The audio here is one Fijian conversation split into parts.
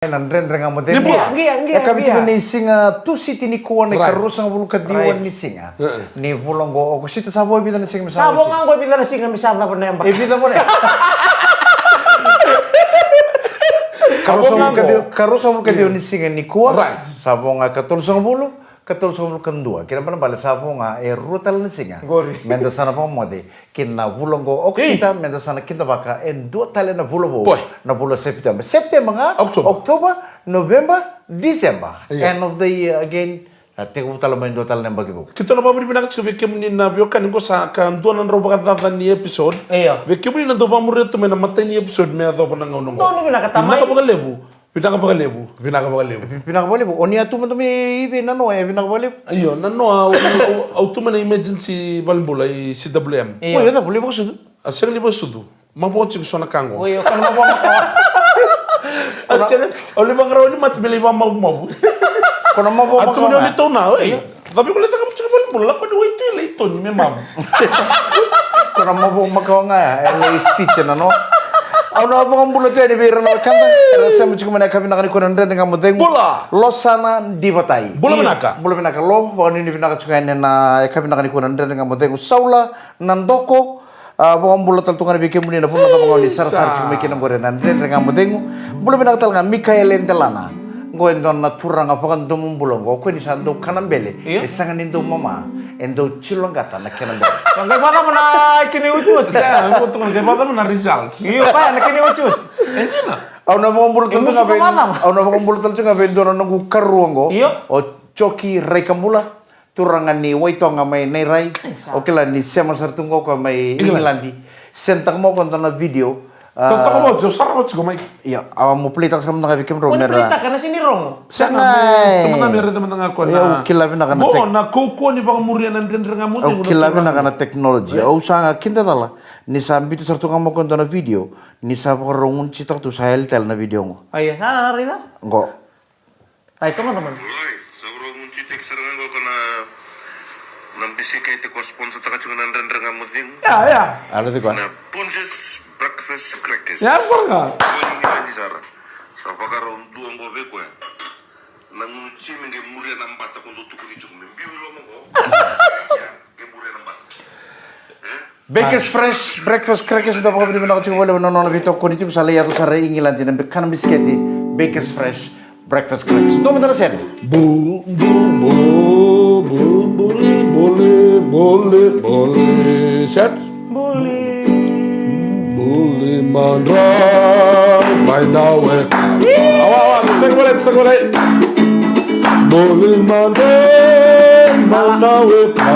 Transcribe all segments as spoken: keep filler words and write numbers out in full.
Ena Dredre Ga Mo Cegu. Qia, qia, qia, e ka vei tiko qia. Ni siga Tusiti nikua na Right. ikaruasagavulu ka ciwa Right. ni siga. E, e. Ni vula oqo, o Okosita, sa vo e vica na siga me sa Sa vo oti? Ga oqo e vica na siga me sa cava na yabaki. E vica qo na yabaki? Sa vo ga Karuasagavulu ka ciwa, oqo. karuasagavulu ka ciwa ni siga nikua. Right. Sa vo ga ka tolusagavulu, ka tolusagavulu ka dua. Kena ibalebale sa vo ga e rua tale na siga. Qori. Meda sa na vakamoce. Kina vula oqo Okosita, Ei. meda sa na kidavaka e dua tale na vula vou, Boy. na vula September. September ga, October. October, November, December. Ia. End of the year again. Na tekivu tale mai dua tale na yabaki vou. Keitou na vakavinavinaka tiko vei kemuni na veiwekani qo, sa ka dua na drau vakacaca ni episode. Ia. Vei kemuni na dau vakamuria tu mai na matai ni episode me yacova na gauna oqo. Donu vinaka tamai. Vinaka vakalevu. Vinaka vakalevu, vinaka vakalevu. Vinaka vakalevu. O ni a tu mada mai vei nanoa, e vinaka vakalevu. Io, nanoa, au, au, au tu mai na emergency valenibula i C W M. Io. Oi, e cava, lai vakasucu? A sega ni vakasucu. Mavoa tiko so na ka qo. Oi, o kana mavoa makawa. A sega, au lai vakarau ni mate me lai vakamavumavu. Ko na mavoa makawa. A tu ni au ni tau na, oi. Io. Cava ko lai cakava tiko valenibula, lako ni waitui lai toni me mavu. Ko na mavoa makawa ga ya, e lai stitch ena no. Au na vakabula tu yani vei ira na wekada era sema tiko mai na yakavi vinaka nikua na Dredre Ga Mo Cegu. Bula. Losana Divatai. Bula vinaka. Bula vinaka Lo, vakanuinui vinaka tiko yani ena yakavi vinaka nikua na Dredre Ga Mo Cegu. Saula Nadoko, A, vakabula tale tu ga vei kemuni na vanua cava ga o ni sarasara tiko mai kina qori ena Dredre Ga Mo Cegu. Bula vinaka tale ga Mikaele Delana. Qo e dua na turaga vakadomobula qo, o koya ni sa dau kana bele, Io. e sega ni dau mama, e dau tiloqata na kena bele. Sa qai vakacava na kena iotioti? Sa, qo tu ga qai vakacava na result? Io, koya na kena iotioti. E dina. Au na vakabula E tale tu ga musuka vei, vakacava? au na vakabula tale tu ga vei dua na noqu karua qo, Io. o Joki Raikabula. Turaga ni Waitoga mai Nairai. Isa. O kila ni sema sara tu qo o koya mai England. England. Send taka mai o koya dua na video. Totoka mo, au sarava tiko mai. Ia, au mo play taka sara mada ga vei kemudrau. Au ni mera play taka na sini rogo. Sega. Sega. Tamata mera tamata ga koya na. Ia, au kila vinaka na Mo, tech-, na kaukauwa ni vakamuria na Dredre Ga Mo Cegu. Au kila vinaka na technology. Au sa kidacala ni sa biuta sara tu ga mai o koya dua na video. Ni sa vakarau gunuci taka tu sa yali tale na video qo. Aya, sa raica? Qo. Ai, toma, toma. Oi, sa vakarau gunuci tiko sara ga qo ko na, na biscuit ko sponsor taka tiko na Dredre Ga Mo Cegu. Ia, ia. Alo, tiko. Na Punjas Breakfast Crackers. Ia, sara ga. Ko ni ni sara. Sa vakarau dua qo vei koya. Na gunuci me qai muria na bata ko dou tukuni tiko me biu i loma qo. Ia, qai muria na bata. E? Bakers Fresh Breakfast Crackers, da vakavinavinaka tiko vakalevu na nona veitokoni tiko, sa lai yaco sara i Igiladi na kana bisikete Bakers Fresh Breakfast Crackers. Dua mada na sere. Bu, bu, bu, bu, buli, buli, buli, buli. Set. Buli. Buli madrai mai na weka. Awa, awa, sega volai, sega volai. Buli madrai mai na weka.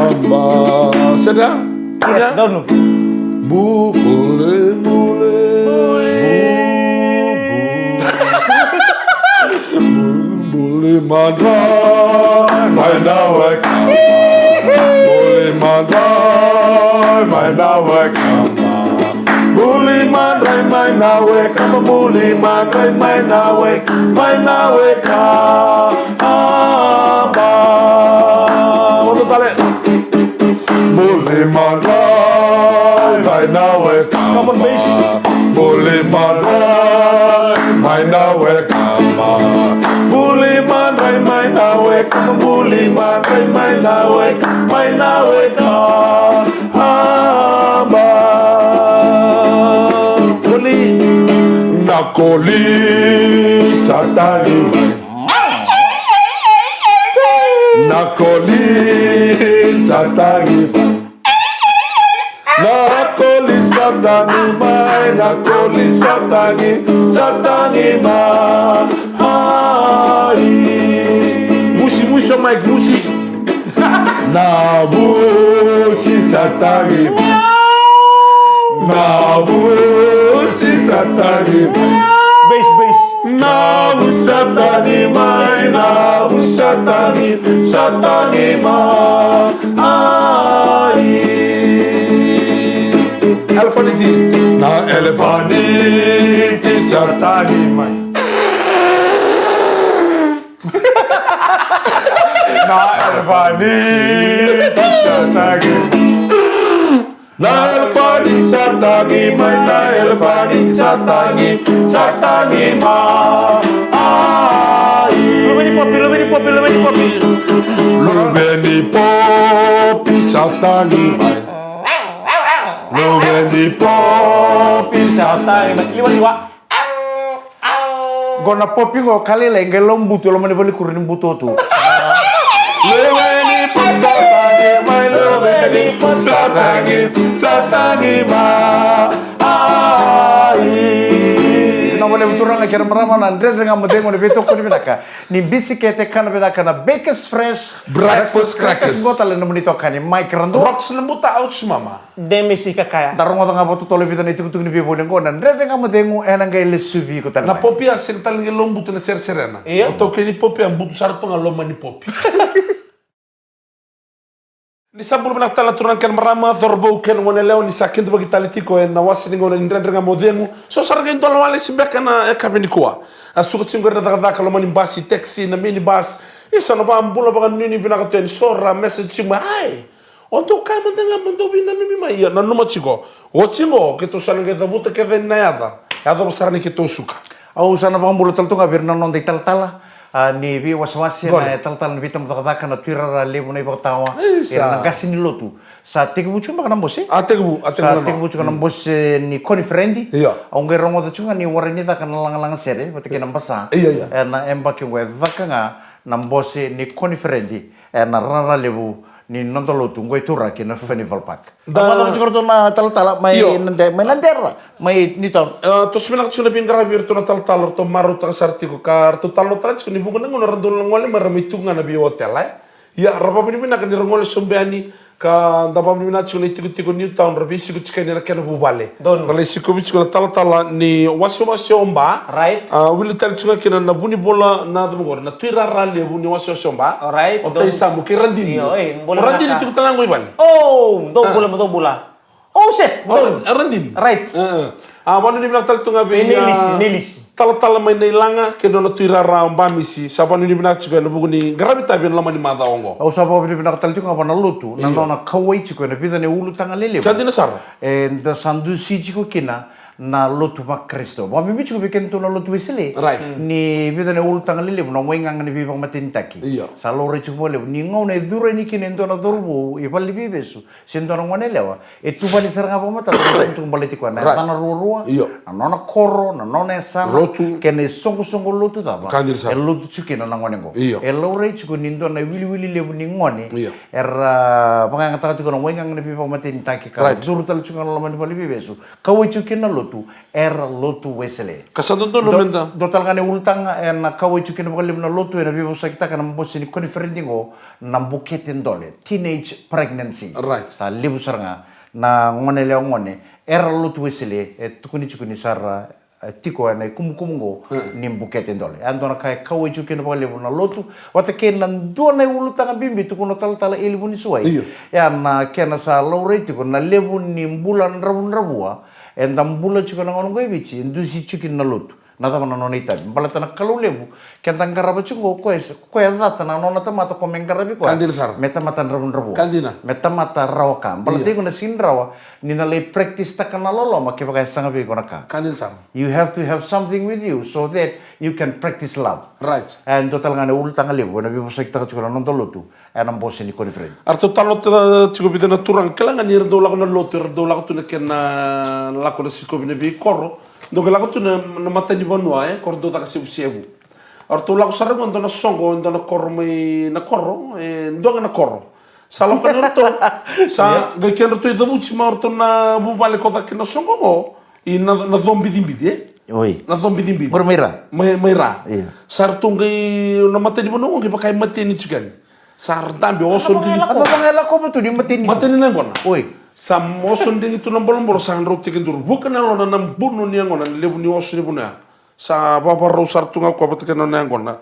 Set, ya? Ia, donu. Bu, buli, buli. Buli. Bu, bu. Buli madrai mai na weka. Buli madrai mai na weka. Buli madrai mai na weka. Buli madrai mai na weka. Mai na weka. Aba. Vota tale. Buli madrai mai na weka. Come on, bass. Buli madrai mai na weka. Buli madrai mai na weka. Buli madrai mai na weka. Mai na weka. Aba. Koli. Na koli sa tagi mai. Na koli sa tagi mai. Na koli sa tagi mai, na koli sa tagi, sa tagi mai. Musi, musi, o Mike, musi. Na vusi sa tagi mai. Na vusi sa tagi mai. Bass, bass. Na vusi sa tagi mai, na vusi sa tagi, sa tagi mai. Ai. Elefaniti. Na elefaniti sa tagi mai. Na elefaniti sa tagi. Na elefani sa tagi mai, na elefani sa tagi, sa tagi mai. Ai. Luve ni Popi, luve ni Popi, luve ni Popi. Luve ni Popi sa tagi mai. Luve ni Popi sa tagi mai. Liwa, liwa. Qo na Popi qo ka lailai qai laubutu e loma ni valenikuro ni butobuto. Luve ni Popi sa tagi mai, luve ni Popi sa tagi, sa tagi mai. Ai. Na vale turaga kei na marama, na Dredre Ga Mo Cegu, na veitokoni vinaka ni bisikete, kana vinaka na Bakers Fresh Breakfast Crackers. Qo tale na nomuni itokani Mike Radua, Rox Nabuta, Ouch Mama. Demesi Kakaya. Da rogoca ga vakatotolo e vica na itukutuku ni veivoli oqo, na Dredre Ga Mo Cegu ena qai lesuvi iko tale mai. Na Popi a sega tale ni qai laubutu na sereserena. Io. O taukei ni Popi a butu sara tu ga loma ni Popi. Ni sa bula vinaka tale na turaga kei na marama, cauravou kei na goneyalewa, ni sa kidavaki tale tiko ena wase ni gauna ni Dredre Ga Mo Cegu. So sara qai dola wale se beka na yakavi nikua. A suka tiko qori na cakacaka loma ni basi, taxi, na minibus. Isa na vakabula vakanuinui vinaka tu yani, so ra message tiko mai, ai. O dou kaya mada ga mo dou veinanumi mai. Ia, nanuma tiko. Oti qo keitou sa na qai cavuta kece na yaca. Yacova sara ni keitou suka. Au sa na vakabula tale tu ga vei ira na noda italatala, a, ni veiwasewase, na italatala ni veitabacakacaka, na tuirara levu, na ivakatawa, ira na qase ni lotu. Sa tekivu tiko beka na bose? A tekivu, a tekivu. Sa tekivu tiko na bose ni koniferedi. Io. Au qai rogoca tiko ga ni warai ni caka na lagalaga sere vata kei na basa. Io, io. Ena yabaki oqo e caka ga na bose ni koniferedi ena rara levu ni noda lotu oqo e Turaki, na Furnival Park. Da macava tiko ratou na talatala mai Nadera, mai Newtown. E, toso vinaka tiko na veiqaravi vei ratou na talatala, ratou marautaka sara tiko ka ratou talanoataka tiko ni vuqa na gauna ra dau gole mai ra mai tuku ga na veiotela, e. Ia, ra vakavinavinaka ni ra gole sobu yani, ka da vakavinavinaka tiko na itikotiko Newtown, ra veisiko tiko yani ena kena vuvale. Ra lai sikovi tiko na talatala ni Wasewase o Ba. Right. A, wili tale tiko ga kina na Vunivola, na cava qori, na tuirara levu ni Wasewase o Ba. Right. O Taisamu kei Radini. Io, e, bula vinaka. O Radini tiko tale ga qo i vale. O, dou bula, dou bula. O, set. O, Radini. Right. E, e. A, vakanuinui vinaka tale tu ga vei, a, Nelisi, Nelisi. Talatala mai Nailaga kei na nona tuirara o Bamisi, sa vakanuinui vinaka tiko ena vuku ni qaravi tavi ena loma ni macawa oqo. Au sa vakanuinui vinaka tale tiko ga vua na lotu, na nona kauwai tiko ena vica na ulutaga lelevu. Ka dina sara. Eda sa dusi tiko kina na lotu vaKarisito. Vakabibi tiko vei kedatou na lotu Wesele. Right. Ni vica na ulutaga lelevu, na waigaga ni veivakamatenitaki. Io. Sa laurai tiko vakalevu ni gauna e curu yani kina e dua na cauravou i valeniveivesu se dua na goneyalewa, e tuvani sara ga vakamatata na itukutuku baleti koya, na yacana ruarua, io, na nona koro, na nona yasana, lotu, kei na isoqosoqo lotu cava. Ka dina sara. E lotu tiko kina na gone oqo. Io. E laurai tiko ni dua na iwiliwili levu ni gone, io, era vakayagataka tiko na waigaga ni veivakamatenitaki, ka, right, ra curu tale tiko ga na loma ni valeniveivesu, kauwai tiko kina na lotu, era lotu Wesele. Ka sa dodonu meda, dua tale ga na ulutaga ena kauwai tiko kina vakalevu na lotu, ena veivosakitaka na bose ni koniferedi oqo, na bukete dole, teenage pregnancy. Right. Sa levu sara ga na goneyalewa gone era lotu Wesele, e tukuni tiko ni sa ra, e, tiko ena ikumukumu oqo, mm, ni bukete dole. E a dua na ka e kauwai tiko kina vakalevu na lotu, vata kei na dua na iulutaga bibi tukuna o talatala Eli Vunisuwai. Io. E a na kena sa laurai tiko na levu ni bula dravudravua eda bula tiko ena gauna oqo e Viti, e dusi tiko kina na lotu. Na cava na nona itavi? Baleta na Kalou levu keda qarava tiko oqo, o koya, o koya e cata na nona tamata ko me qaravi koya. Ka dina sara. Me tamata dravudravua. Ka dina. Me tamata rawa ka. Baleta, io, iko na sega ni rawa ni na lai practice-taka na loloma kevaka e sega vei iko na ka. Ka dina sara. You have to have something with you so that you can practice love. Right. E dua tale ga na ulutaga levu ena veivosakitaka tiko na noda lotu ena bose ni koniferedi. Eratou talanoataka tiko vica na turaga, kila ga ni ra dau lako na lotu, era dau lako tu na kena lako na sikovi na veikoro. Dau qai lako tu na, na matanivanua, e, koro dau caka sevusevu. Eratou lako sara qo e dua na soqo, e dua na koro mai na koro, e dua ga na koro. Sa lako na ratou. Sa, io, qai kedratou icavuti mai o ratou na vuvale ko caka kina na soqo qo, i na, na Cobicibici, e? Oi. Na Cobicibici. Qori mai Ra? Mai, mai Ra. Io. Sa ratou qai, na matanivanua qo qai vaka e mateni tiko yani. Sa ra dabe, oso digi. A cava ga e lako, a cava ga e lako tu ni mateni? Mateni na yaqona. Oi. Sa oso digi tu na bolobolo, sa drau tekiduru. Vuka na yalona na bunu ni yaqona, na levu ni oso ni vanua ya. Sa vavarau sara tu ga o koya vata kei na nona yaqona.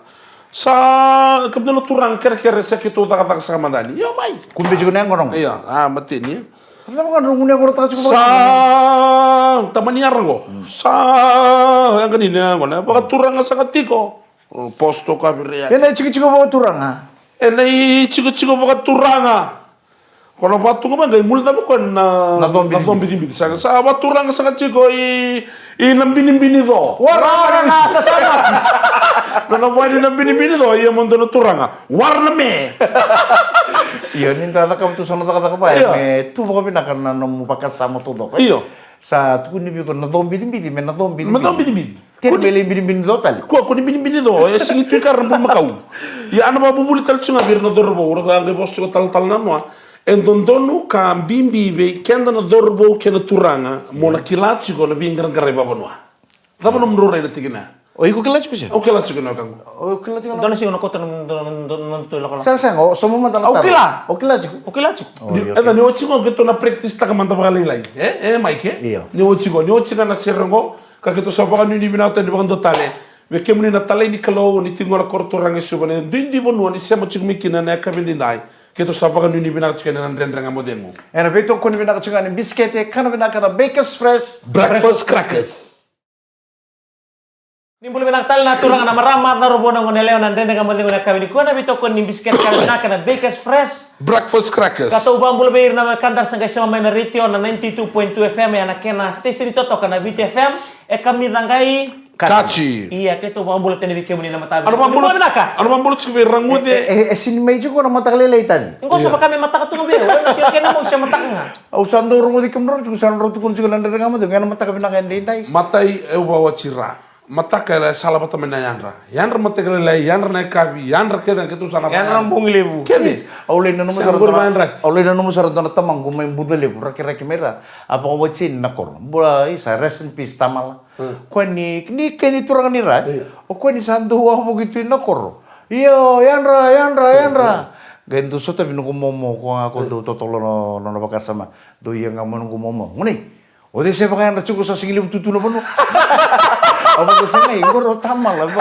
Sa, ka dua na turaga kerekere, sa keitou cakacaka saka mada yani. Io mai. Kube tiko na yaqona qo. Io, a, mateni. A cava ga drau gunu yaqonataka tiko? Sa tamani yara qo. Sa yaqanini na yaqona. Vakaturaga saka tiko. O Posito Kavirea. Ena itikotiko vakaturaga. Ena itikotiko vakaturaga. Ko na vatu ga mai qai guli cava ko na na cobicibicibici. Sa sa vaturaga saka tiko i i na binibini co. Wara na sasana. Na na vani na binibini co ia mo dua na turaga. Wara na me. Io, ni da cakava tu sa na cakacaka vaya me tu vakavinaka na nomu vakasama taucoko. Io. Sa tukuni vei iko na cobicibici me na cobicibici. Me cobicibici. Tena me lai binibini co tale. Kua ko ni binibini co e sigi tu i kara na bulumakau. Ia ana vakavuvuli tale tu ga vei ira na cauravou ra sa qai vosa tiko talatala na noa. E dodonu ka bibi vei keda na cauravou kei na turaga mo na kila tiko na veiqaraqarai vavanua. Cava nomudrau rai na tikina ya? O iko kila tiko se? Au kila tiko na wekaqu. O kila tiko na. Dona siga na kota na na na na tu lako lako. Sega sega, o somo mada na taro. Au kila. O kila tiko. O kila tiko. Ni io, eda ni oti qo keitou na practice taka mada vakalailai. E e Mike e? Io. Ni oti qo, ni oti ga na sere qo. Ka keitou sa vakanuinui vinaka tale ni vakadua tale vei kemuni na talai ni Kalou ni tiko na koro turaga e Suva na duidui vanua ni sema tiko mai kina na yakavi edaidai. Keitou sa vakanuinui vinaka tiko yani na Dredre Ga Mo Cegu. Ena veitokoni vinaka tiko ga ni bisikete, kana vinaka na Bakers Fresh Breakfast Crackers. Ni bula vinaka tale na turaga na marama, cauravou, na goneyalewa, na Dredre Ga Mo Cegu na yakavi nikua na veitokoni ni bisikete, kana vinaka na Bakers Fresh Breakfast Crackers. Ka tou vakabula vei ira na wekada ra sa qai sema mai na retio na ninety-two point two F M, ya na kena station totoka na Viti F M, e kamica qai kaci. Ia keitou vakabula tale vei kemuni na mataka vinaka. Ana vakabula tiko vei Raguce. E e e sini mai tiko na mataka lailai tani. Qo sa vaka me mataka tu ga vei au, e na sio kena mau se mataka ga. Au sa dau rogoci kemudrau tiko sa drau tukuna tiko na Dredre Ga Mo Cegu ena mataka vinaka edaidai. Matai e uva wati ra. Mataka e sala vata mai na yadra. Yadra mataka lailai, yadra na yakavi, yadra kece ga keitou sa na yadra na bogi levu. Kece. Au lai nanuma sara dua na, au lai nanuma sara dua na tamaqu mai Buca Levu, Rakiraki mai ra. A vakawati ni na koro. Bula isa, rest in peace tamala. Koya ni ni kei ni turaga ni ra. O koya ni sa dau wavoki tu i na koro. Io, yadra, yadra, yadra. Qai dau sotavi noqu momo ko ga ko dau totolo nona vakasama. Dau ia ga mo noqu momo. Gone, o cei se vakayadra tiko sa sigi levu tutu na vanua? A vaka sa mai qori o tamala e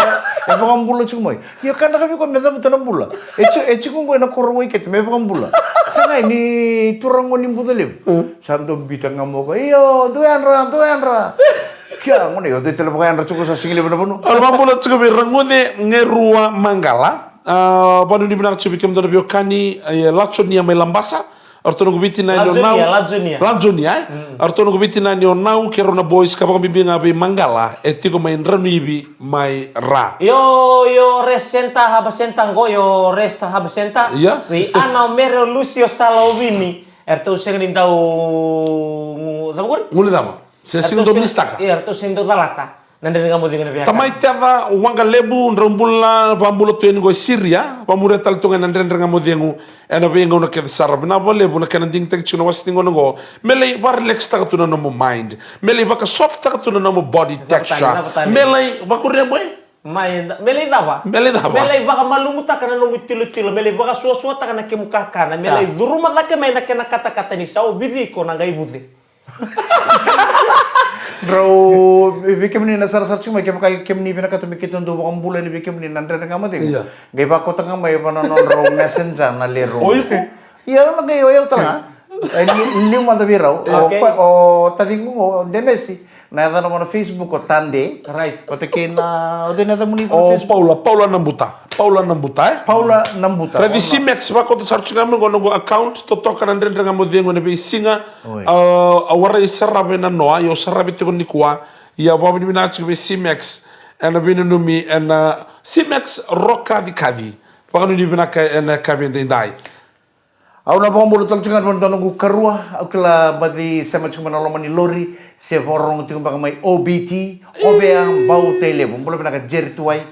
vakabula tiko mai. Ia ka draka vei koya me cavuta na bula. E tiko e tiko qo ena koro wai kete me vakabula. Sa gai ni turaga ni Buca Levu. Sa dau bita ga mo koya, io, dou yadra, dou yadra. Kia gone, o cei tale vakayadra tiko sa sigi levu na vanua? Au vakabula tiko vei Raguce Gerua Maqala. A, vakanuinui vinaka tiko vei kemudou na veiwekani e Laconia mai Labasa. Eratou noqu veitinani o Nau. Laconia, Laconia. Laconia, e? Eratou noqu veitinani o Nau kei rau na boys ka vakabibi ga vei Maqala e tiko mai Dranuivi mai Ra. Io, io, rest center, harbour center qo, io, rest harbour center. Ia. Vei Ana, o Mere, o Lusi, o Sala, o Vini. Eratou sega ni dau cava qori? Guli cava? Se sega ni dau mistaka. Ia, eratou sega ni dau calata. Na Dredre Ga Mo Cegu ena veiyaga. Tamai Teca Waqalevu, drau bula, vakabula tu yani qo e Siria, vakamuria tale tu ga na Dredre Ga Mo Cegu ena veigauna kece sara. Vinaka vakalevu na kena digitaki tiko na wase ni gauna qo. Me lai vakarelax taka tu na nomu mind. Me lai vakasoft taka tu na nomu body texture. Me lai vakuria boy. Mai me lai cava? Me lai cava? Me lai vakamalumutaka na nomu tilotilo, me lai vakasuasuataka na kemu kakana, me lai curuma cake mai na kena katakata ni sa ovici iko na qai vuce. Drau vei kemuni na sarasara tiko mai, kevaka kemuni vinakata me keitou dau vakabula yani vei kemuni na Dredre Ga Mo Cegu. Qai vakota ga mai vana nodrau messenger na leru. Oi. Ia, au na qai o yau tale ga. E, li- liu mada vei rau. O Okay. koya- o taciqu o Denesi. Na yacana vana Facebook o Tade. Right. Vata kei na o cei na yacamuni vana O Facebook? Paula, Paula Nabuta. Paula Nabuta, e? Paula Nabuta. Raici Ona. Simex, vakauta sara tiko ga mai qo noqu account, totoka na Dredre Ga Mo Cegu ena veisiga. Oi. A, a warai saravi na noa, io saravi tiko nikua. Ia vakavinavinaka tiko vei Simex ena veinanumi ena Simex Rokacikaci. Vakanuinui vinaka ena yakavi edaidai. Au na vakabula tale tiko ga vei dua noqu karua, au kila baci sema tiko mai na loma ni lori, se vakarorogo tiko beka mai O B T, Ovea Bautailevu. Bula vinaka Jerry Tuwai,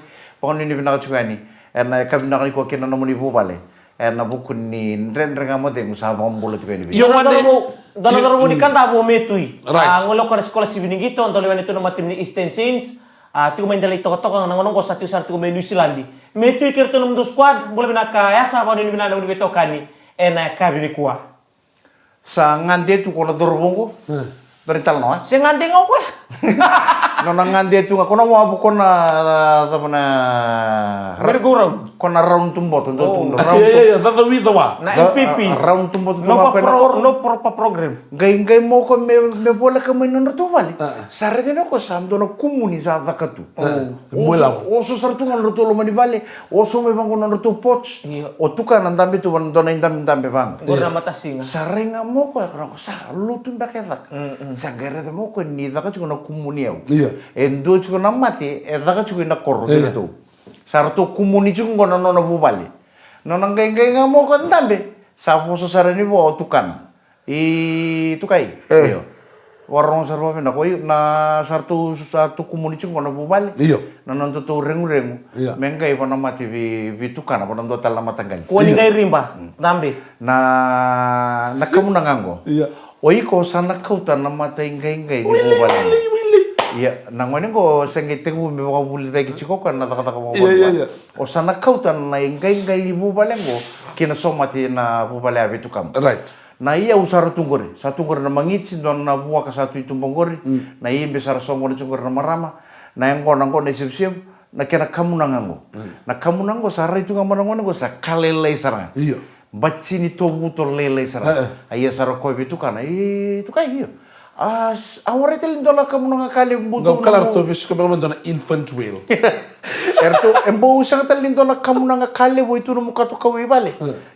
vakanuinui vinaka tiko yani. Ena yakavi vinaka nikua kei na nomuni vuvale. Ena vuku ni Dredre Ga Mo Cegu sa vakabula tiko yani vei. Io, Dua na mani- cauravou, dua na cauravou ni Kadavu o Metui. Right. A, gole o koya na sikola sivi ni qito, dau lewena tu na mata ni Eastern Saints. A, tiko mai Delaitokatoka, na gauna oqo sa tiko sara tiko mai Niusiladi. Metui kei ratou na nomudou squad, bula vinaka Yasa, vakanuinui vinaka na nomuni veitokani. Ena yakavi nikua. Sa gade tu ko na cauravou qo. Dua na italanoa, e? Se gade ga o koya. Nona gade tu ga, ko na wavu, ko na, a, cava na, merry-go-round. Ko na round tu boto, dua tu, oh, round tu. Ia, ia, ia, caca wica wa. Na N P P. Round tu boto tu, no pa pro-, no proper program. Qai, qai mo ko me, me voleka mai na nodratou vale. A. Sa raica ni ko sa dua na kumuni sa caka tu. A. Oso, oso sara tu ga na nodratou loma ni vale. Oso mai vaqo na nodratou porch. Io. O tukana dabe tu vana dua na idabedabe vaqo. Qori na matasiga. Sa rai ga mo ko, e ko sa lotu beka e caka. Mm, mm. Sa qai raica mo ko ni caka tiko na kumuni au. Io. E dua tiko na mate e caka tiko ina koro, io, kei ratou. Sa ratou kumuni tiko qo na nona vuvale. Nona qaiqai ga mo ko dabe. Sa vosa sara ni vo o tukana. I tukai. E. Io. Vakarorogo sara vakavinaka. Oi, na sa ratou, sa ratou kumuni tiko qo na vuvale. Io. Na nodatou reguregu. Io. Me qai vanamate vei, vei tukana, vana dua tale na mataqali. Kua ni, io, qai riba. Mm. Dabe. Na, na kamunaga qo. Io. O iko sa na kauta na mataiqaiqai ni vuvale. Wili, wili, wili. Ia, na gone qo se qai tekivu me vakavulici tiko ko na cakacaka vakavanua. Ia, ia, ia. O sa na kauta na iqaiqai ni vuvale qo ki na somate na vuvale a vei tukama. Right. Na iyau sa ra tu qori, sa tu qori na magiti, dua na vuaka sa tu i tuba qori, mm, na ibe sa ra soqona tiko qori na marama, na yaqona qo na isevusevu, na kena kamunaga qo. Mm. Na kamunaga qo sa rai tu ga mai na gone qo sa ka lailai sara ga. Io. Bati ni tovuto lailai sara ga. E, e. A ia sa ra koya vei tukana, i tukai, io. A, s-, a warai tale ni dua na kamunaga ka levu bau tu. Qau kala na ratou vei sikoba mai dua na infant whale. Eratou, e bau sega tale ni dua na kamunaga ka levu e tu na mukato kau i vale.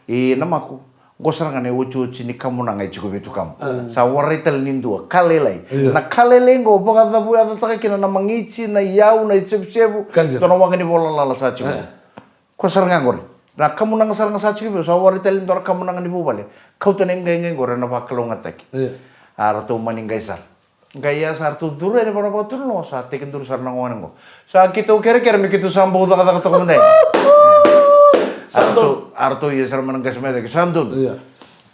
E. I na maku. Qo sara ga na iotioti ni kamunaga e tiko vei tukama. A. Sa warai tale ni dua, ka lailai. Io. Na ka lailai qo vakacavuyacataka kina na magiti, na iyau, na isevusevu. Ka dina. Dua na waqa ni vola lala sa tiko. A. Ko sara ga qori. Na kamunaga sara ga sa tiko vei au, sa warai tale ni dua na kamunaga ni vuvale. Kauta na iqaiqai qori ena vakalougatataki. Io. A ratou mani qai sara. Qai ia sa ratou curu yani vana vakatunuloa, sa tekiduru sara na gone qo. Sa keitou kerekere me keitou sa bau cakacaka toka mada yani. Sa donu. A ratou, a ratou ia sara mai na qase mai cake, sa donu. Io.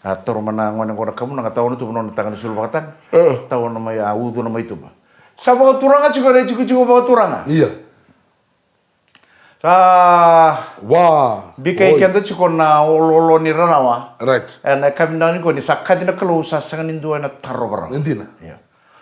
A taura mai na gone qo na kamunaga, tawana tu vua na nona taga ni sulu vakataga. E. Tawana mai, a ucuna mai tuba. Sa vakaturaga tiko na itikotiko vakaturaga. Io. Sa wa bikai keda tiko na oloolo ni rarawa. Right. Ena yakavi nikua ni sa kaci na Kalou sa sega ni dua ena tarova rawa. E dina. Ia.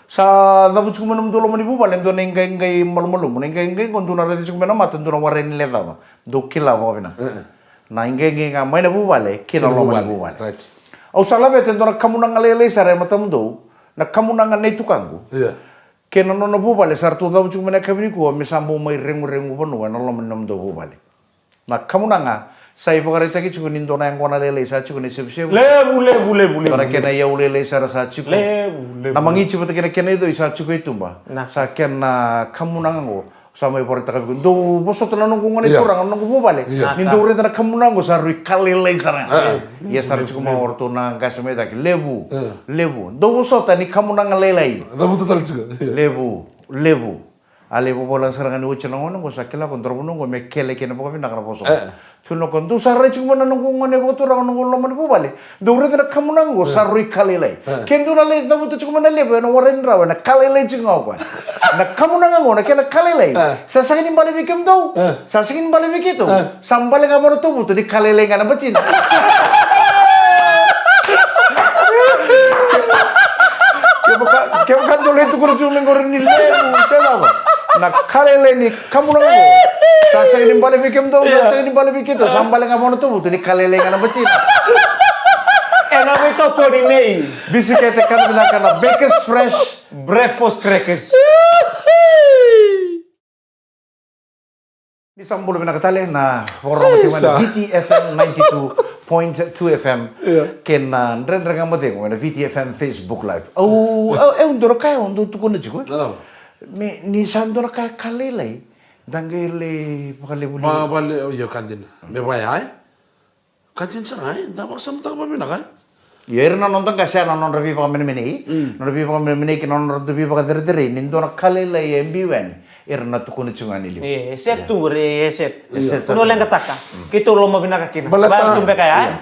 Sa cavu tiko mai na nomudou loma ni vuvale e dua na iqaiqai malumalumu. Na iqaiqai qo dou na raica tiko mai na mata, dou na warai ni lecava. Dou kila vakavinaka. E, e. Na iqaiqai ga mai na vuvale kei na loma ni vuvale. Right. Au sa laveta e dua na kamunaga lailai sara e matamudou. Na kamunaga nei tukaqu. Ia. Kei na nona vuvale sa ratou cavu tiko mai na yakavi nikua me sa bau mai reguregu vanua ena loma ni nomudou vuvale. Na kamunaga sa ivakaraitaki tiko ni dua na yaqona lailai sa tiko na isevusevu. Levu, levu, levu, levu. Dua na kena iyau lailai sara sa tiko. Levu, levu. Na magiti vata kei na kena icoi sa tiko e tuba. Na. Sa kena kamunaga qo. Sa mai vakaraitaka vei iko. Dou vosota na noqu gone turaga, na noqu vuvale. Ia. Ni dou raica na kamunaga qo sa rui ka lailai sara ga. A. Ia sa ra tiko mai o ratou na qase mai cake. Levu. A. Levu. Dou vosota ni kamunaga lailai. Cavuta tale tiko. Levu. Levu. A levu vola sara ga ni oti na gone qo sa kila ko dou ra vanua qo me kele kina vakavinaka na vosota. E. Tukuna ko dou sa rai tiko mai na noqu gone vakaturaga, noqu loma ni vuvale. Dou raica na kamunaga qo sa rui ka lailai. E. Ke dou na lai cavuta tiko mai na levu ena warai ni rawa, ena ka lailai tiko ga o koya. Na kamunaga qo na kena ka lailai. E. Sa sega ni bale vei kemudou. E. Sa sega ni bale vei keitou. E. Sa bale ga vua na tovuto ni ka lailai ga na batina. Kevaka, kevaka dou lai tukuna tiko mai qori ni levu se cava. Na ka lailai ni kamunaga qo. Sa sega ni bale vei kemudou, sa sega ni bale vei keitou, sa bale ga vua na tovuto ni ka lailai ga na batina. Ena veitokoni nei Bisikete, kana vinaka na Bakers Fresh Breakfast Crackers. Ni sa bula vinaka tale na vakarorogo tiko mai na V T F M ninety-two point two F M. Ia. Kei na Dredre Ga Mo Cegu ena V T F M Facebook Live. Au, au, e dua na ka au dau tukuna tiko. Me ni sa dua na ka e ka lailai. Da qai lai vakalevu. Vakalevu, io, ka dina. Me vaya, e? Ka dina sara, e? Da vakasamataka vakavinaka, e? Ia, ira na noda qase, na nodra veivakamenemenei. Mm. Nodra veivakamenemenei kei na nodra veivakacerecerei ni dua na ka lailai e biu yani. Ira na tukuna tiko ga ni liu. E, e set tu qori, e set. E set. Kua ni leqataka. Mm. Keitou lomavinaka kina. Baleta,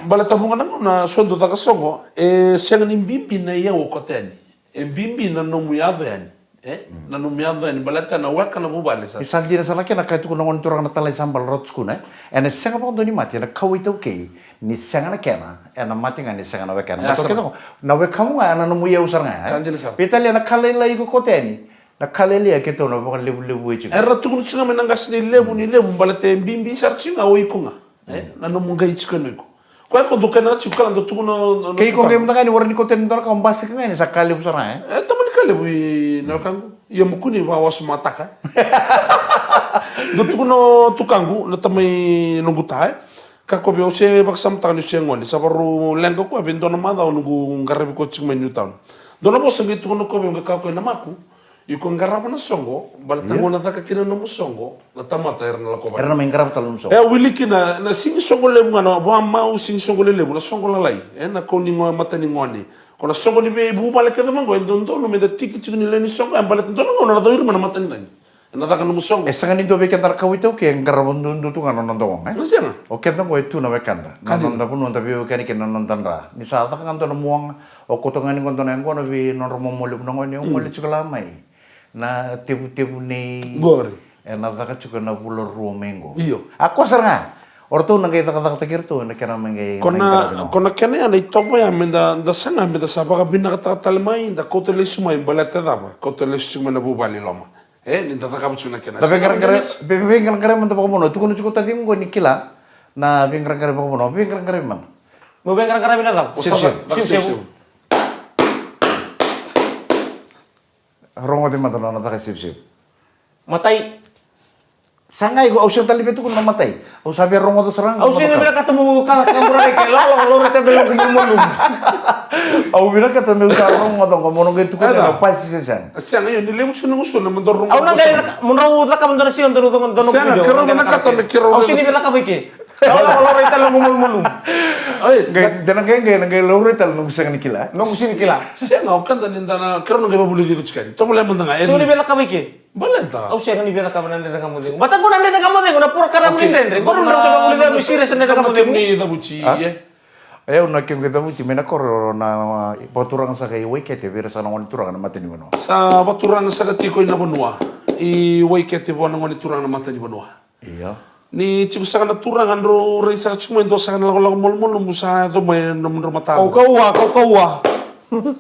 baleta vuqa na gauna so dau caka soqo, e sega ni bibi na iyau o koto yani. E bibi na nomu yaco yani. E? Na nomu yaco yani baleta na weka na vuvale sara. Ni sa dina sara na kena ka e tukuna na gone turaga na talai sa bale rau tukuna, e? Ena sega vakadua ni mate, ena kauwai iTaukei, ni sega na kena, ena mate ga ni sega na wekana. Baleta o keda qo, na wekamu ga ena nomu iyau sara ga, e? Sa dina sara. Veitalia na ka lailai iko koto yani. Na Kalilia keitou na vakalevulevu e tiko. Era tukuna tiko ga mai na qase ni levu, ni levu, baleta e bibi sara tiko ga o iko ga. E, na nomu qai tiko ena iko. Koya ko dou kena tiko kala dou tukuna o, o, kei iko qai mada ga ni wara ni koteni dua na ka o basika ga ni sa ka levu sara, e? E, tamani ka levu i na wekaqu. Ia mo kua ni vakawasamataka. Dou tukuna o tukaqu, na tamai noqu ta, e? Ka koya vei au se vakasamataka ni se gone, sa varau leqa koya vei dua na macawa noqu qaravi koya tiko mai Newtown. Dua na vosa qai tukuna koya vei au qai ka koya na maku. Iko qarava na soqo, baleta gauna caka kina nomu soqo, na tamata era na lako vata. Era na mai qarava tale nomu soqo. E, wili kina, na sigi soqo levu ga, na vamau sigi soqo lelevu, na soqo lalai. E, na kau ni gone, mata ni gone. Ko na soqo ni veivuvale kece vaqo, e dodonu meda tiki tiko ni lewe ni soqo, e baleta dua na gauna na cau ira mai na mata ni gone. E na caka nomu soqo. E sega ni dua vei keda na kawa iTaukei e qarava duadua tu ga na noda oga, e? Na sega. O keda oqo e tu na wekada. Na noda vanua da veiwekani kei na noda dra. Ni sa caka ga dua na muaga, o koto ga ni qo dua na yaqona vei nodra momo levu na gone, o gole tiko la mai. Na tevutevu nei qori. E na caka tiko na vula rua mai qo. Io. A koya sara ga. O ratou na qai cakacakataki iratou ena kena mai qai ko na, mai qaravi na, ko na kena ya na itovo ya meda, da saga meda sa vakavinakataka tale mai, da kauta lesu mai, baleta cava, kauta lesu tiko mai na vuvale i loma. E, ni da cakava tiko na kena. Da veiqaraqaravi, veiqaraqaravi mada vakavanua. Tukuna tiko taciqu qo ni kila na veiqaraqaravi vakavanua. Veiqaraqaravi mada. Meu veiqaraqaravi na cava? Sivusivu. Sivusivu. Rogoci mada na nona caka sivusivu. Matai. Sa qai iko, au sega tale ni via tukuna na matai. Au sa via rogoca sara ga. Au sega ni vinakata meu ka, ka mura rai ke lalo, lalo rai tale na noqu malumalumu. Au vinakata meu sa rogoca qo mo na qai tukuna na pasi se sega. Sega, io, ni levu tiko na gusuna mo dau rogoca. Au na qai caka, mo drau caka mo dau na siga, dau na, dau na video. Sega, keirau vinakata me keirau. Au sega ni via caka vei ke. Lalo, lalo rai tale na noqu malumalumu. Oi, qai, da na qai, qai, na qai laurai tale noqu sega ni kila. Noqu sega ni kila. Sega, o keda ni da na, keirau na qai vavulici iko tiko yani. Tovolea mada ga, e. Sega ni via caka vei ke. Baleta. Au sega ni via cakava na Dredre Ga Mo Cegu. Baleta qo na Dredre Ga Mo Cegu, na porokaramu ni dredre. Qo na drau sa vakavulica au me serious na Dredre Ga Mo Cegu. Ni cavuti, e? E, au na kequ cavuti, mai na koro na vakaturaga saka i Waikete, vei ira saka na gone turaga na mata ni vanua. Sa vakaturaga saka tiko i na vanua. I Waikete vua na gone turaga na mata ni vanua. Io. Ni tiko saka na turaga drau rai saka tiko mai dua saka na lakolako malumalumu sa yaco mai na nomudrau mataka. Kaukauwa, kaukauwa.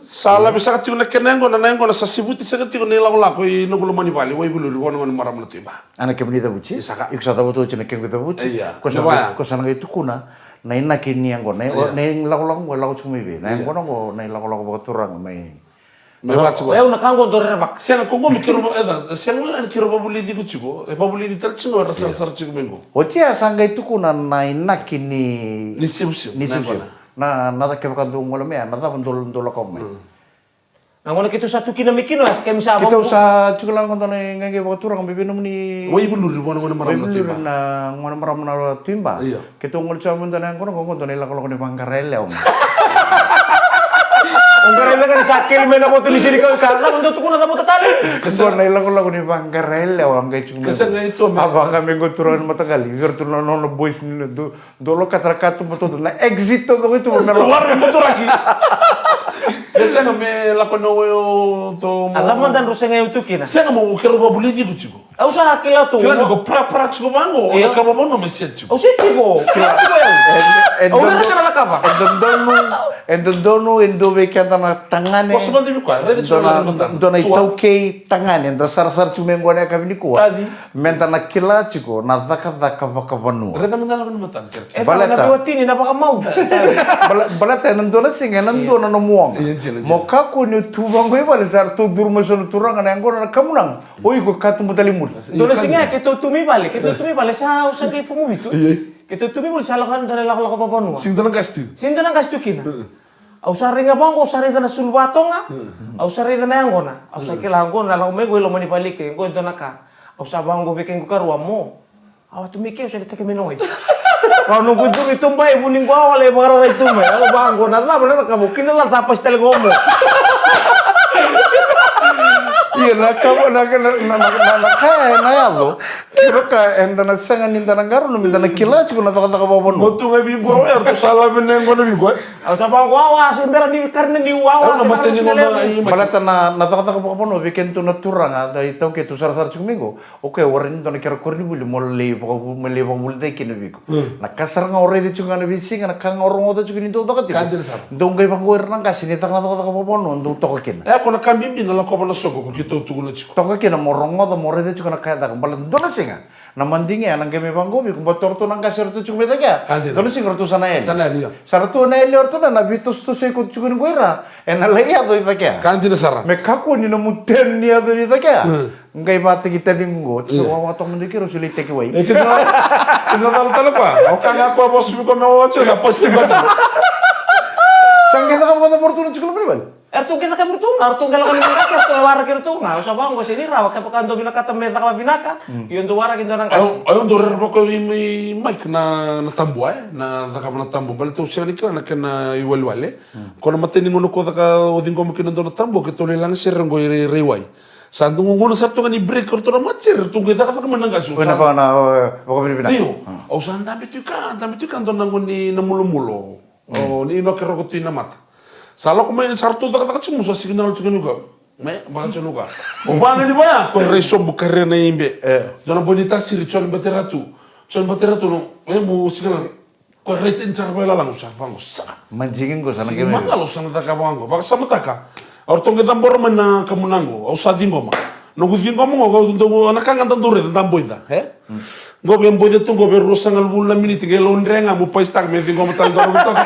Sa lave saka tiko na kena yaqona, na yaqona sa sivuti saka tiko na ilakolako i noqu loma ni vale, Waivuluri, vua na gone marama na Tui Ba. A na kemuni cavuti? Saka. Iko sa cavuta oti na kequ cavuti? Io. Ko sa na qai tukuna na inaki ni yaqona, na ilakolako qo e lako tiko mai vei? Na yaqona qo na ilakolako vakaturaga mai. Me vaka tiko. O yau na ka qo dau rerevaka. Sega, ko qo me keirau va-, e ca, sega me keirau vavulici iko tiko. E vavulici tale tiko, era sarasara tiko mai qo. Oti ya sa qai tukuna na inaki ni, ni sivusivu, ni sivusivu. Na, na cava kevaka dou gole mai, na cava dou, dou lako mai. Na gauna keitou sa tu kina mai kina, sa kemi sa. Keitou sa tu kila qo dua na iqaiqai vakaturaga mai vei nomuni. Waivuluri, vua na gone marama na Tui Ba. Waivuluri na gone marama na Tui Ba. Io. Keitou gole tiko mai dua na yaqona qo, qo dua na ilakolako ni vaqara yalewa. O qara yalewa ni sa keli mai na voto ni senikau i ka, cava dou tukuna cavuta tale? Qo na ilakolako ni vaqara yalewa, qai tiko mai. A vaqa mai qo turaga ni mataqali, vei iratou na nona boys ni na dou, dou lokata na katuba todo, na exit todo qo i tuba me lako. Wara me motoraki. E sega me lako na oyo to mo. A cava mada drau sega yau tu kina? Sega mo keirau vavulici iko tiko. Au sa kila tu. Kila ni ko prapra tiko vaqo, io, na ka vavano me set tiko. Au set tiko. Kila tiko yau. E, e, au raica na cakava. E dodonu, e dodonu, e dua vei keda na tagane. Ko sa vadivi koya, raica tiko na matana. Dua na itaukei tagane, da sarasara tiko mai qo na yakavi nikua. Tavi. Meda na kila tiko na cakacaka vakavanua. Raica mada na matana. E baleta na veiwatini na vakamau. Bale-, baleta ena dua na siga, ena dua na nomu oga. Io, io, io. Mo kakua ni o tu vaqo i vale, sa ratou curu mai so na turaga na yaqona na kamunaga. O iko katuba tale i muri. Dua na siga keitou tu mai vale, keitou tu mai vale, sa, au sa qai fomu vitu. Io. Keitou tu mai vale, sa lako na dua na ilakolako vakavanua. Sega ni dua na qase tu. Sega ni dua na qase tu kina. Au sa rai ga vaqo, au sa raica na sulu vatoga. Au sa raica na yaqona. Au sa kila qo na lako mai qo i loma ni vale ke, qo e dua na ka. Au sa vaqo vei kequ karua mo. Au a tu mai ke, au sa na teke mai na wai. Au noqu tu mai tuba e vuni qo, au a lai vakararai tu mai. Au vaqo, na cava, na cava, kina cala sa pasi tale qo mo. Ia, na ka, na, na, na, na, na ka e na yaco. Kevaka eda na sega ni da na qarauna, meda na kila tiko na cakacaka vakavanua. Mo tu ga vei qo, eratou sa lave na yaqona vei qo. Au sa vaqo, au a se bera ni karina ni au a se bera ni. Baleta na, na cakacaka vakavanua, vei kedatou na turaga, da itaukei tu sarasara tiko mai qo. O koya e warai ni dua na kena koronivuli mo lai vakavu-, mo lai vakavulici kina vei iko. Mm. Na ka sara ga o raica tiko ga na veisiga, na ka ga o rogoca tiko ni dau caka tiko. Ka dina sara. Dau qai vaqo ira na qase ni caka na cakacaka vakavanua, dau toka kina. E, ko na ka bibi na lakova na soqo, ko Tou tukuna tiko. Toka kina mo rogoca, mo raica tiko na ka e caka. Baleta dua na siga na madigi ya na qai mai vaqo vei iko, baleta o ratou na qase o ratou tiko mai cake ya. Ka dina. Dua na siga o ratou sa na yali. Sa na yali, io. Sa ratou na yali o ratou na, na veitosotoso iko tiko ni qo i ra. E na lai yaco i cake ya. Ka dina sara. Me kakua ni nomu teni ni yaco i cake ya. Mm. Qai vata ki taciqu qo. Io. Sa wawa toka mada kei rau, sa lai teki wai. E kina, kina cala tale koya. Au ka ga koya vosa vei koya me wawa tiko, sa pasi tiko. Sa qai caka vata mo ratou na tiko loma ni vale. Eratou qai caka vei ratou ga, eratou qai lako ni qase, eratou waraki ratou ga. Au sa vaqo, sega ni rawa, kevaka dou vinakata me caka vinaka, io dou waraki dua na qase. Au, au dau rerevaka i Mike na, na tabu, e? Na cakava na tabu. Baleta au sega ni kila na kena iwalewale. Ko na matai ni gauna ko caka, o ciqoma kina dua na tabu, keitou lai laga sere qo i Rai, Raiwai. Sa dua gauna sa ratou ga ni break, ratou na matasere, ratou qai cakacaka mai na qase. Oi, na va-, na, e, vakavinavinaka. Io. Au sa dabe tu i ka, dabe tu i ka, dua na gauna ni na mulomulo. O, ni Inoke Roko Tui Namata. Sa lako mai, sa ratou cakacaka tiko, sa signal tiko ni ka. Me, vaka tiko ni ka. O vaga ni vaya, ko rai sobu kare na ibe. E. Dua na boi ni tasiri, Joni Bateratu. Joni Bateratu, no, e, mo signal. Ko rai teni sara vailalagu sa vaqo sa. Madigi qo sa na qai mai. Magalo sa na caka vaqo. Vakasamataka. Au ratou qai cabora mai na kamunaga qo. Au sa ciqoma. Noqu ciqoma qo, au dau, na ka ga da dau raica, da boica, e? Qo vei boica tu qo vei ruasagavulu na miniti, qai lau dre ga mo paisitaka me ciqoma tale dua na toka.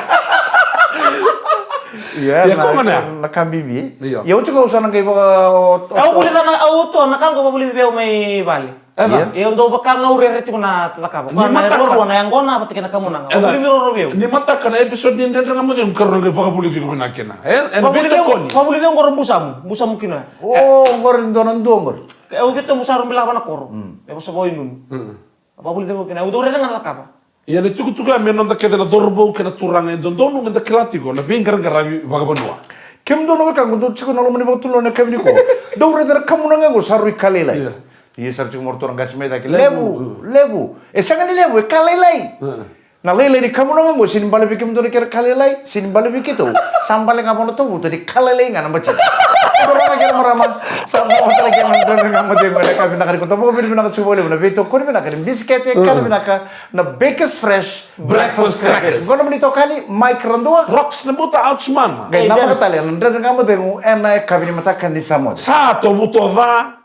Ia, ia, na, ko gona ya? Na ka bibi. Io. Ia, au tiko au sa na qai vaka, o, o, au vulica na, au to, na ka qo vavulici vei au mai vale. Eda. Ia. Ia, au dau vaka ga au rere tiko na cakava. Ni mataka. Ko na ruarua na yaqona vata kei na kamunaga. Eda. Vavulici roro vei au. Ni mataka na episode ni Dredre Ga Mo Cegu, ka rau na qai vakavulici iko vinaka kina. E, e, vavulici au, vavulici au qo ra busamu, busamu kina. O, qori dua na dua qori. Au keitou sa rau bilava na koro. Mm. E vosa vakainunu. Mm. Vavulici au kina. Au dau raica ga na cakava. Ia na itukutuku ya me noda kece na cauravou kei na turaga e dodonu meda kila tiko na veiqaraqaravi vakavanua. Kemudou na wekaqu dou tiko na loma ni vakatunuya na yakavi nikua. Dou raica na kamunaga qo sa rui ka lailai. Ia. Ia sa ra tiko mai ratou na qase mai cake. Levu, levu. E sega ni levu, e ka lailai. Ia. Na lailai ni kamunaga qo, sega ni bale vei kemudou na kena ka lailai, sega ni bale vei keitou. Sa bale ga vua na tovuta ni ka lailai ga na bati. Turaga kei na marama, sa bale tale kei na Dredre Ga Mo Cegu ena yakavi vinaka nikua. Tou vakavinavinaka tiko vakalevu na veitokoni vinaka ni bisikete, kana vinaka na Bakers Fresh Breakfast Crackers. Qo na nomuni itokani, Mike Radua. Rocks na buta, ouch mama. Qai namaka tale na Dredre Ga Mo Cegu ena yakavi ni mataka ni Samoa. Sa tovutoca.